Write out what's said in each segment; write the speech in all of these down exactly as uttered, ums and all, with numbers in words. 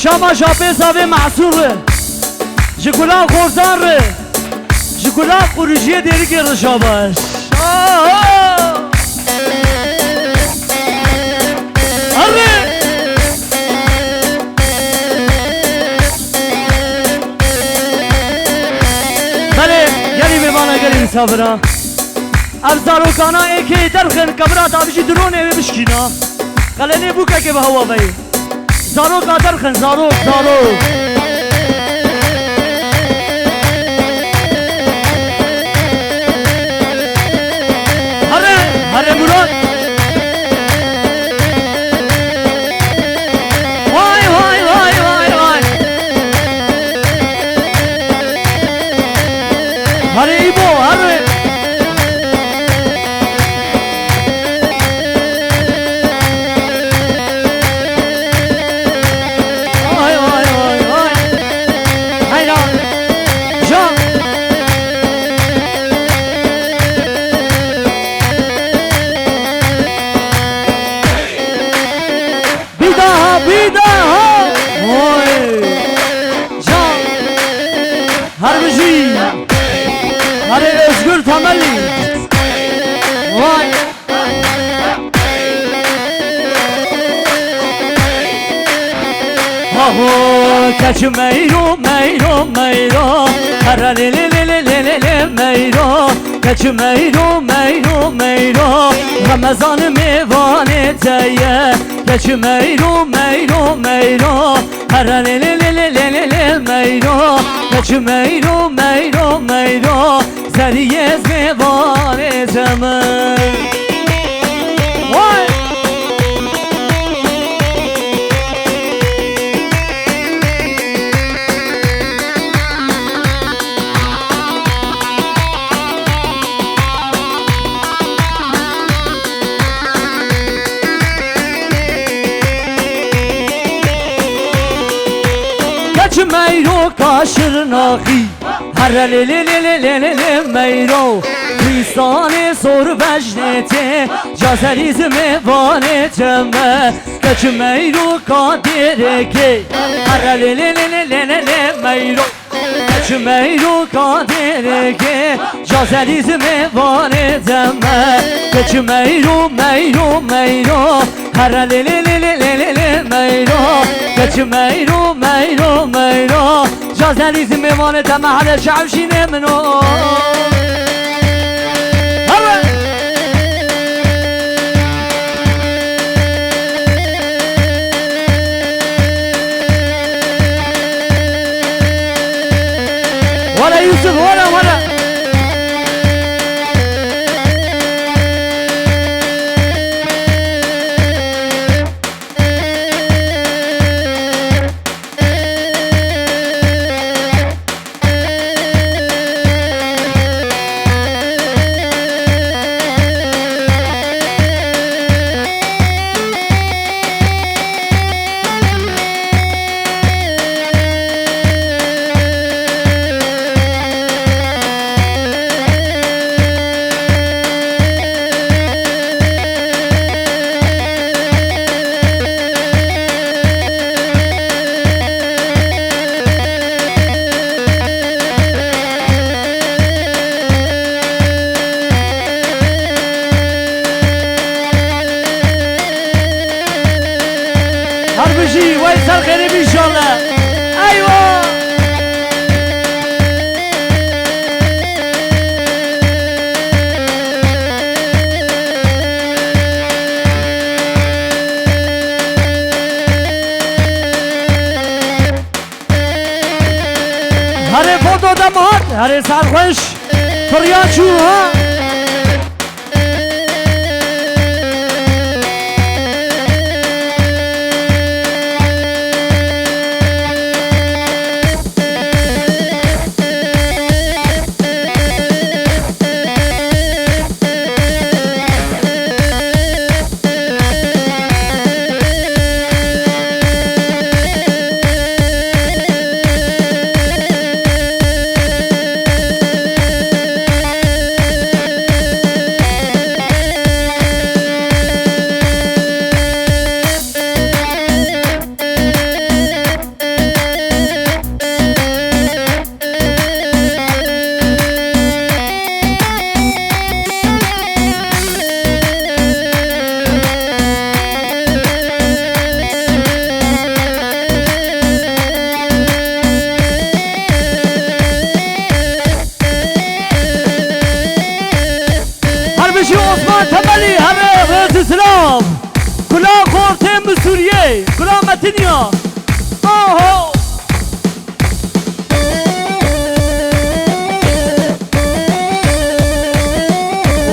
Şama şapêsa vê mehsûr re. Ji gulan xorzan re. Ji gulan qurujiyê dêrikê re şabaş. Aha! Arre! Belê, gelî mêvana, gelî misafira. Ev zarokana êkê derxin, kevira tabijî dronê wê bişkîna. Qelenê bûkekê bi hewa veyê. Zaroka derxin, zarok, zarok. Here, here Murat. Vay, vay, vay, vay, vay. Here Îbo, here. Vay, vay, vay, vay. Hayran. Can. Bir daha, bir daha. Oy. Can. Her bijî. Her Özgür Temelî. Vay. Aho, keçi meyro, meyro, meyro. Here lê lê lê lê lê lê lê meyro. Keçi meyro, meyro, meyro. Remezan mêvanê te ye. Keçi meyro, meyro, meyro. Here lê lê lê lê lê lê lê meyro. Keçi meyro, meyro, meyro. Seriyê zêvarê zeme. Vay! Keçi meyro kaşir naxî. Here lê lê lê lê lê lê lê meyro. Dîstanê zor vejnê tê. Cazerî zimê vanê ceme. Keçi meyro ka dêrêkê. Here lê lê lê lê lê lê lê meyro. Keçi meyro ka dêrêkê. Cazerî zimê vanê ceme. Keçi meyro, meyro, meyro. Here lê lê lê lê lê lê lê meyro. Keçi meyro, meyro, meyro. Cazenî zî mêvanê te me hele şev şînê min o. Here! Were Yusuf, were, were. Her bijî, wey ser xêrê bî înşallah. Eywa! Herê foto demat, herê serxweş. Firya çû ha. Silav. Kula xortê min Sûriyê. Kula Metin ya. Aho.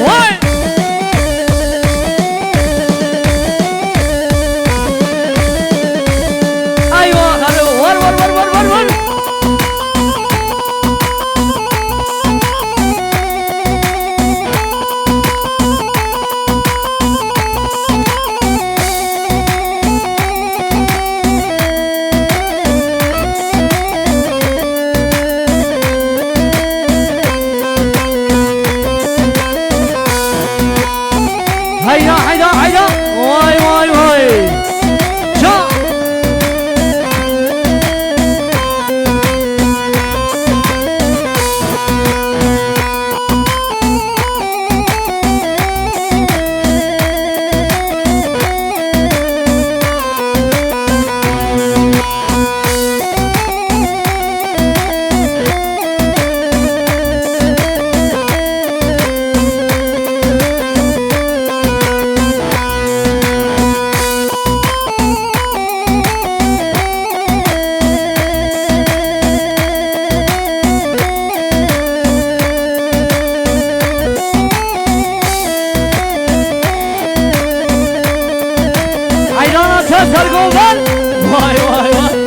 Vay. Aywa, halo. Var, var, var, var, var, var. Hayda, hayda, hayda. Vay, vay, vay. Ça. Hayrana te sergover. Vay, vay, vay.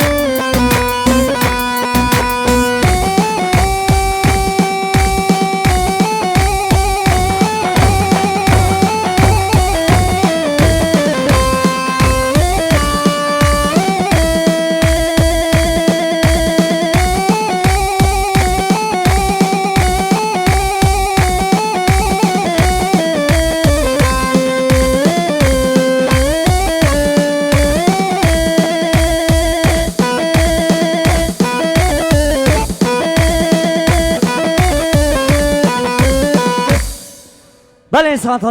Belê, sanat